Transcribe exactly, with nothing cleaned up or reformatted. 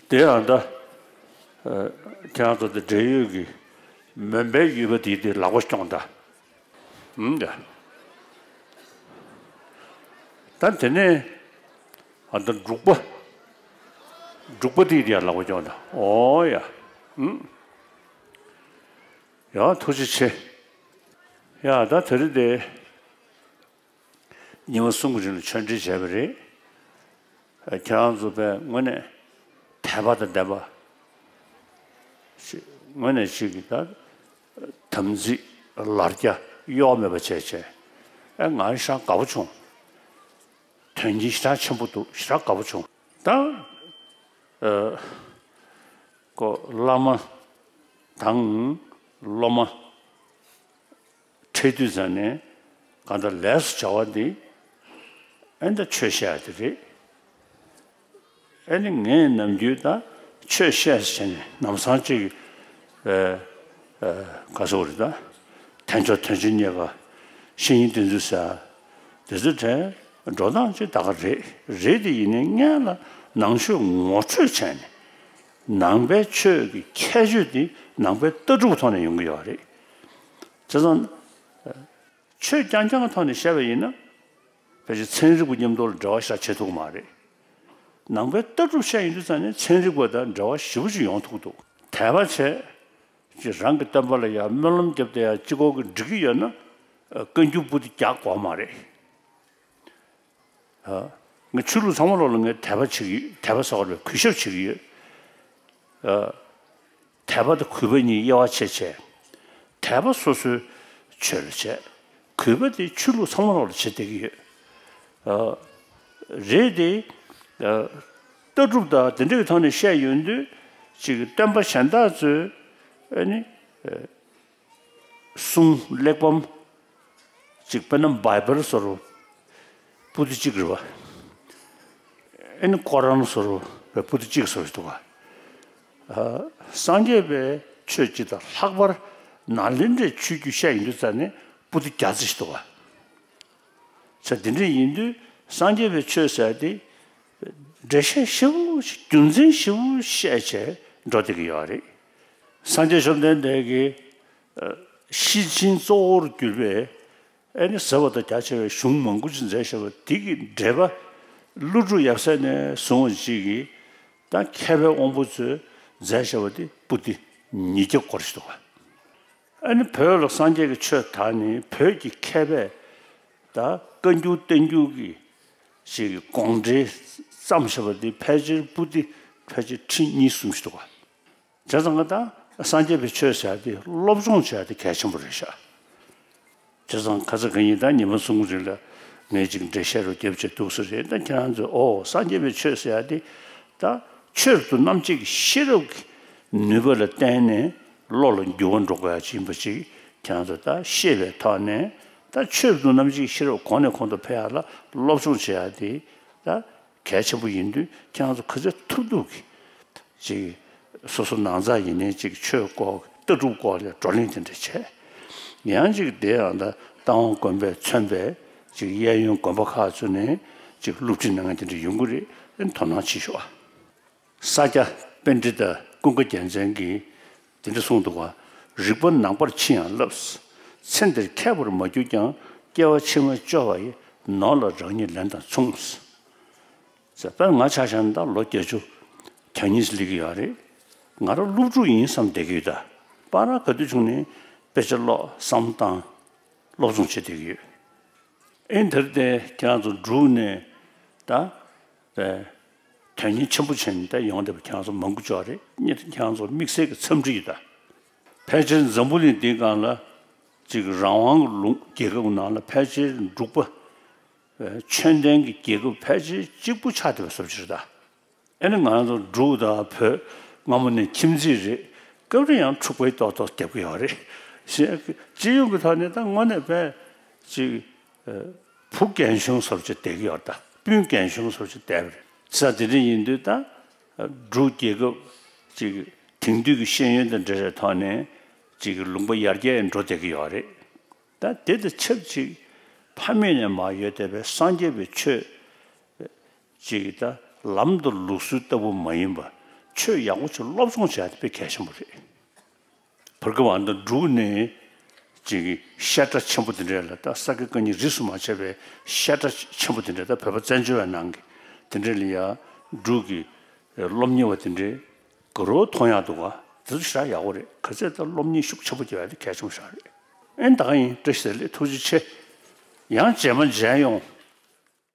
དེ་ཡང་ད། ཨ། ཁྱེད་རང་ཚོ་དེ་འབྲེལ་ཡོད་ཀྱི་མོན་པའི་ཡུལ་པ་དེའི་དེ་ལག་པ་སྐྱོང་ད། ཨུམ། ཡ། ད་དེ་ནས་ཨ་ད་འབྲུག་པ། འབྲུག་པ་དེའི་དེ་ཡང་ལག་པ་སྐྱོང་ད། ཨོ་ཡ། ཨུམ། ཡ། ཐུགས་རྗེ་ཆེ། ཡ། ད་དེ་རིང་དེ། ཉི་མ་གསུམ་གྱི་རིང་ལ་ཆོས་འབྲེལ་བྱས་པ་རེད། ཁྱེད་རང་ཚོ་དཔེ་དངོས་གནས་དད་པ་དང་ལྡན་པ་ཞིག། དངོས་གནས་ཅིག་གིས་ད་དམ་ཚིག་ལར་རྒྱ་གཡོ་བ་མེད་པ་བྱས་བྱས། ཨེ། ང་ཞེ་དྲག་དགའ་པོ་བྱུང་། དོན་སྙིང་ཞེ་དྲག་ཆེན་པོ་འདུག། ཞེ་དྲག་དགའ་པོ་བྱུང་། ད། ཨ། ཀོ་བླ་མ་དང་སློབ་མ་འཕྲད་དུས་ཙམ་ནས་གང་ལྟར་ལས་སུ་བྱ་བ་འདི་ཨེ་ད་ཆོས་བཤད་ཡ་དེ་རེད། ཨེ་ནི་ངས་ནམ་རྒྱུན་ད་ཆོས་བཤད་ཟེར་ནས་ལམ་སང་ཅིག་ཨེ་ཨེ་ག་ཟེར་རེད། ད་དལ་འབྱོར་དོན་ཆེན་རྙེད་དཀའ། བཤེས་གཉེན་བསྟེན་ཚུལ་ཟེར་དེ་ཚོ་དྲན། འགྲོ་སྟངས་ཅིག་ད་ག་རེད། རེད་དེ་ཡིན་ནའི་སྔོན་ལ་ནང་ཆོས་ངོ་འཕྲོད་བྱས་ནས། ནང་པའི་ཆོས་ཀྱི་ཁྱད་ཆོས་དེ་ནང་པའི་ལྟ་གྲུབ་ཐོག་ནས་ཡོང་གི་ཡོད་རེད། བྱས་ཙང་། ཆོས་རྐྱང་རྐྱང་གི་ཐོག་ནས་བཤད་པ་ཡིན་ན། ཕལ་ཆེར་ཚན་རིག་པ་མཉམ་དུ་ལ་འབྲེལ་བ་ཞེ་དྲག་བྱེད་ཐུབ་ཀྱི་མ་རེད། ནང་པའི་ལྟ་གྲུབ་བཤད་ཡོང་དུས་ཙམ་ནས་ཚན་རིག་པ་དང་འབྲེལ་བ་ཞེ་པོ་ཅིག་ཡོང་ཐུབ་ཀྱི་འདུག། དད་པ་བྱས། ཅིག་རང་གི་སྟོན་པ་ལ་ཡང་སྨོན་ལམ་བརྒྱབ་སྟེ་ཡང་ཅི་དགོས་ཀྱི་འགྲིག་གི་ཡོད་ན། བཀའ་འགྱུར་པོ་ཏི་རྒྱག་དགོས་མ་རེད། ཨ། ངས་ཆོས་ལུགས་ཚང་མ་ལོག་ལ་ངས་དད་པ་བྱེད་ཀྱི་ཡོད། དད་པ་ཟེར་བ་རེད། གུས་ཞབས་བྱེད་ཀྱི་ཡོད། ཨ། དད་པ་དང་གུས་པ་གཉིས་དབྱེ་བ་ཕྱེ་བྱས། དད་པ་སོ་སོའི་ཆོས་ལ་བྱས། གུས་པ་དེ་ཆོས་ལུགས་ཚང་མ་ལོག་ལ་བྱེད་བསྡད་ཀྱི་ཡོད། ཨ། རེད་དེ། ཨ། ལྟ་གྲུབ་དང་དེ་འདྲ་གི་ཐོག་ནས་བཤད་ཡོང་དུས། ཅིག་སྟོན་པ་གཞན་དག་ཚོས་ཨ་ནི། ཨ། གསུང་གླེགས་བམ་ཅིག་དཔེར་ན་བྷའི་བལ་བཟོ་འདྲ་པོ་ཏི་གཅིག་རེད་པ། ཨེ་ནི་ཀོ་རཱན་བཟོ་འདྲ་པོ་ཏི་གཅིག་བཟོ་ཞིག་འདུག་ག། ཨ། སངས་རྒྱས་པའི་ཆོས་སྤྱི་དང་ལྷག་པར་ནཱ་ལེནྡྲའི་ཆོས་བརྒྱུད་བཤད་ཡོང་དུས་ཙམ་ནས་པོ་ཏི་བརྒྱ་ཙམ་ཞིག་འདུག་ག། ས་འདི་འདྲ་ཡིན་དུས་སངས་རྒྱས་པའི་ཆོས་ཟེར་དེ་འགྲེལ་བཤད་ཞིབ་པོ་ཞིག་རྒྱུ་མཚན་ཞིབ་པོ་བཤད་བྱས་འགྲོ་བསྡད་ཀྱི་ཡོད་རེད། སངས་རྒྱས་བཅོམ་ལྡན་འདས་ཀྱིས། ཨ། ཤེར་ཕྱིན་གཙོ་བོར་གྱུར་པའི་ཨེ་ནི་ཟབ་པ་དང་རྒྱ་ཆེ་བའི་གཞུང་མང་པོ་ཅིག་མཛད་བཞག་པ་དེ་གི་འགྲེལ་པ་ཀླུ་སྒྲུབ་ཡབ་སྲས་ནས་བཟུང་བ་ཅིག་གིས་ད་མཁས་པའི་དབང་པོ་ཚོས་མཛད་བཞག་པ་དེ་པོ་ཏི་ཉིས་བརྒྱ་སྐོར་ཞིག་འདུག་ག། ཨ་ནི་བོད་ལ་སངས་རྒྱས་ཀྱི་ཆོས་དར་ནས་བོད་ཀྱི་མཁས་པས་ད་བཀའ་འགྱུར་བསྟན་འགྱུར་གྱི་ཞིག་གི་དགོངས་འགྲེལ་བརྩམས་བཞག་པ་འདི་ཕལ་ཆེར་པོ་ཏི་ཕལ་ཆེར་ཁྲི་གཉིས་གསུམ་ཞིག་འདུག་ག། བྱས་ཙང་ད་སངས་རྒྱས་པའི་ཆོས་ཟེར་ཡ་དེ་སློབ་སྦྱོང་བྱེད་ཡ་དེ་གལ་ཆེན་པོ་རེད་ཤག། བྱས་ཙང་ཁ་ས་ག་ཉིན་ད་ཉི་མ་གསུམ་རིང་ལ་ངས་ཅིག་འགྲེལ་བཤད་རུ་རྒྱབ་བྱས་འདུག་ས་རེད། ད་ཁྱེད་རང་ཚོས་ཨོ་སངས་རྒྱས་པའི་ཆོས་ཟེར་ཡ་དེ་ད་ཆོས་རབ་ཏུ་རྣམ་འབྱེད་ཀྱི་ཤེས་རབ་ཀྱི་ནུས་པ་ལ་བརྟེན་ནས་བློ་ལ་འགྱུར་བ་འགྲོ་དགོས་ཡ་ཅིག་ཡིན་པ་ཅིག་ཁྱེད་རང་ཚོས་ད་ཤེས་པའི་ཐོག་ནས། ད་ཆོས་རབ་ཏུ་རྣམ་འབྱེད་ཀྱི་ཤེས་རབ་གོང་ནས་གོང་དུ་འཕེལ་ཡ་ལ་སློབ་སྦྱོང་བྱེད་ཡ་དེ་ད་གལ་ཆེན་པོ་ཡིན་དུས། ཁྱེད་རང་ཚོ་ག་ཚོད་ཐུབ་ཐུབ་ཀྱིས་ཅིག་སོ་སོ་ནང་ཚགས་ཡིན་ནའི་ཅིག་ཆོས་སྐོར་ལྟ་གྲུབ་སྐོར་ལ་བགྲོ་གླེང་དེ་འདྲ་བྱས། ཡང་ཅིག་དེ་ཡང་ད་རྟ་དབང་དགོན་པས་མཚོན་པའི་ཅིག་གཡས་གཡོན་དགོན་པ་ཁག་ཚོ་ནས་ཅིག་སློབ་ཁྲིད་གནང་མཁན་དེ་འདྲ་ཡོང་གི་རེད། དོ་སྣང་བྱེད་ཤོག་ཨ། ས་སྐྱ་པཎྜི་ཏ་ཀུན་དགའ་རྒྱལ་མཚན་གྱིས་དེ་འདྲ་གསུངས་འདུག་ག། རིག་པ་ནང་པར་ཕྱིན་ཡང་བསླབས། ཚེ་འདིར་མཁས་པར་མ་གྱུར་ཀྱང་། སྐྱེ་བ་ཕྱི་མ་སྐྱོ་བ་ཡི། ནོར་ལ་རང་ཉིད་ལན་དང་མཚུངས། ཟེར། དཔེར་ང་ཆ་བཞག་ན་ད་ལོ་བརྒྱད་ཅུ་གྱ་གཉིས་སླེབས་ཀྱི་ཡོད་རེད། ང་རང་སློབ་ཕྲུག་ཡིན་བསམ་བསྡད་ཀྱི་ཡོད། ད་བར་ག་དུས་བྱུང་ནས་དཔེ་ཆ་ཀློག་བསམ་བློ་བཏང་སློབ་སྦྱོང་བྱེད་བསྡད་ཀྱི་ཡོད། ཨེ་འདིར་དེ་ཁྱེད་རང་ཚོ་འབྲུག་ནས་ད་དེ་དོན་གཉེར་ཆེན་པོ་བྱས་ནས་ད་ཡོང་བསྡད་པ་ཁྱེད་རང་ཚོ་མང་པོ་ཅིག་ཡོད་རེད། ཁྱེད་རང་ཚོ་དམིགས་བསལ་གྱི་འཚམས་འདྲི་ཡོད། ད་ཕལ་ཆེར་འཛམ་བུ་གླིང་འདིའི་སྒང་ལ་ཅིག་རང་དབང་གི་ལུང་རྒྱལ་ཁབ་ནང་ལ་ཕལ་ཆེར་འབྲུག་པ་ཆོས་ལྡན་གྱི་རྒྱལ་ཁབ་ཕལ་ཆེར་གཅིག་པུ་ཆགས་བསྡད་པ་བཟོ་ཅིག་རེད་ད། ཨེ་ནི་ང་རང་ཚོ་འབྲུག་དང་བོད་སྔ་མོ་ནས་ཁྱིམ་མཚེས་རེད། སྐབས་རེ་ཡང་འཁྲུག་པའི་ཏོག་ཏོག་རྒྱབ་ཀྱི་ཡོད་རེད། ཞེས་སྤྱི་ཡོངས་ཀྱི་ཐོག་ནས་ད་དངོས་གནས་དཔེ་ཅིག་བུ་རྒན་གཞོན་བཟོ་ཅིག་བསྡད་ཀྱི་ཡོད། ད་སྤུན་རྒན་གཞོན་བཟོ་ཅིག་བསྡད་པ་རེད། ས་དེ་འདྲ་ཡིན་དུས་ད་འབྲུག་རྒྱལ་ཁབ་ཅིག་དེང་དུས་ཀྱི་ཤེས་ཡོན་དང་འབྲེལ་བའི་ཐོག་ནས་ཅིག་ལུང་པ་ཡར་རྒྱས་འགྲོ་བསྡད་ཀྱི་ཡོད་རེད། ད་དེ་དང་ཆབས་ཅིག་ཕ་མེས་ནས་མར་ཡོད་བསྡད་པའི་སངས་རྒྱས་པའི་ཆོས་ཅིག་ད་ལམ་དང་ལུགས་སྲོལ་ལྟ་བུ་མ་ཡིན་པ། ཆོས་ཡག་པོ་ཅིག་སློབ་སྦྱོང་བྱེད་ཡ་དེ་དཔེ་གལ་ཆེན་པོ་རེད། བར་སྐབས་ཨ་ནི་འབྲུག་ནས་ཅིག་བཤད་གྲྭ་ཆེན་པོ་དེ་འདྲས་ལ། ད་ས་དགེ་བཀའ་རྙིང་རིས་སུ་མ་ཆད་པའི་བཤད་གྲྭ་ཆེན་པོ་དེ་འདྲས། ད་བོད་པ་བཙན་བྱོལ་བའི་ནང་གི་དེ་འདྲས་ལ་ཡ་འབྲུག་གི་སློབ་གཉེར་བ་དེ་འདྲས་དགའ་རབ་མཐོང་ཡག་འདུག་ག། དེ་ཚོ་ཞེ་དྲག་ཡག་པོ་རེད། ག་ཚད་ད་སློབ་གཉེར་ཤུགས་ཆེན་པོ་རྒྱག་ཡ་དེ་གལ་ཆེན་པོ་ཞེ་དྲག་རེད། ཨེ་ད་ག་ཡིན། བཀྲ་ཤིས་བདེ་ལེགས། ཐུགས་རྗེ་ཆེ། ཡང་རྗེས་མ་མཇལ་ཡོང་།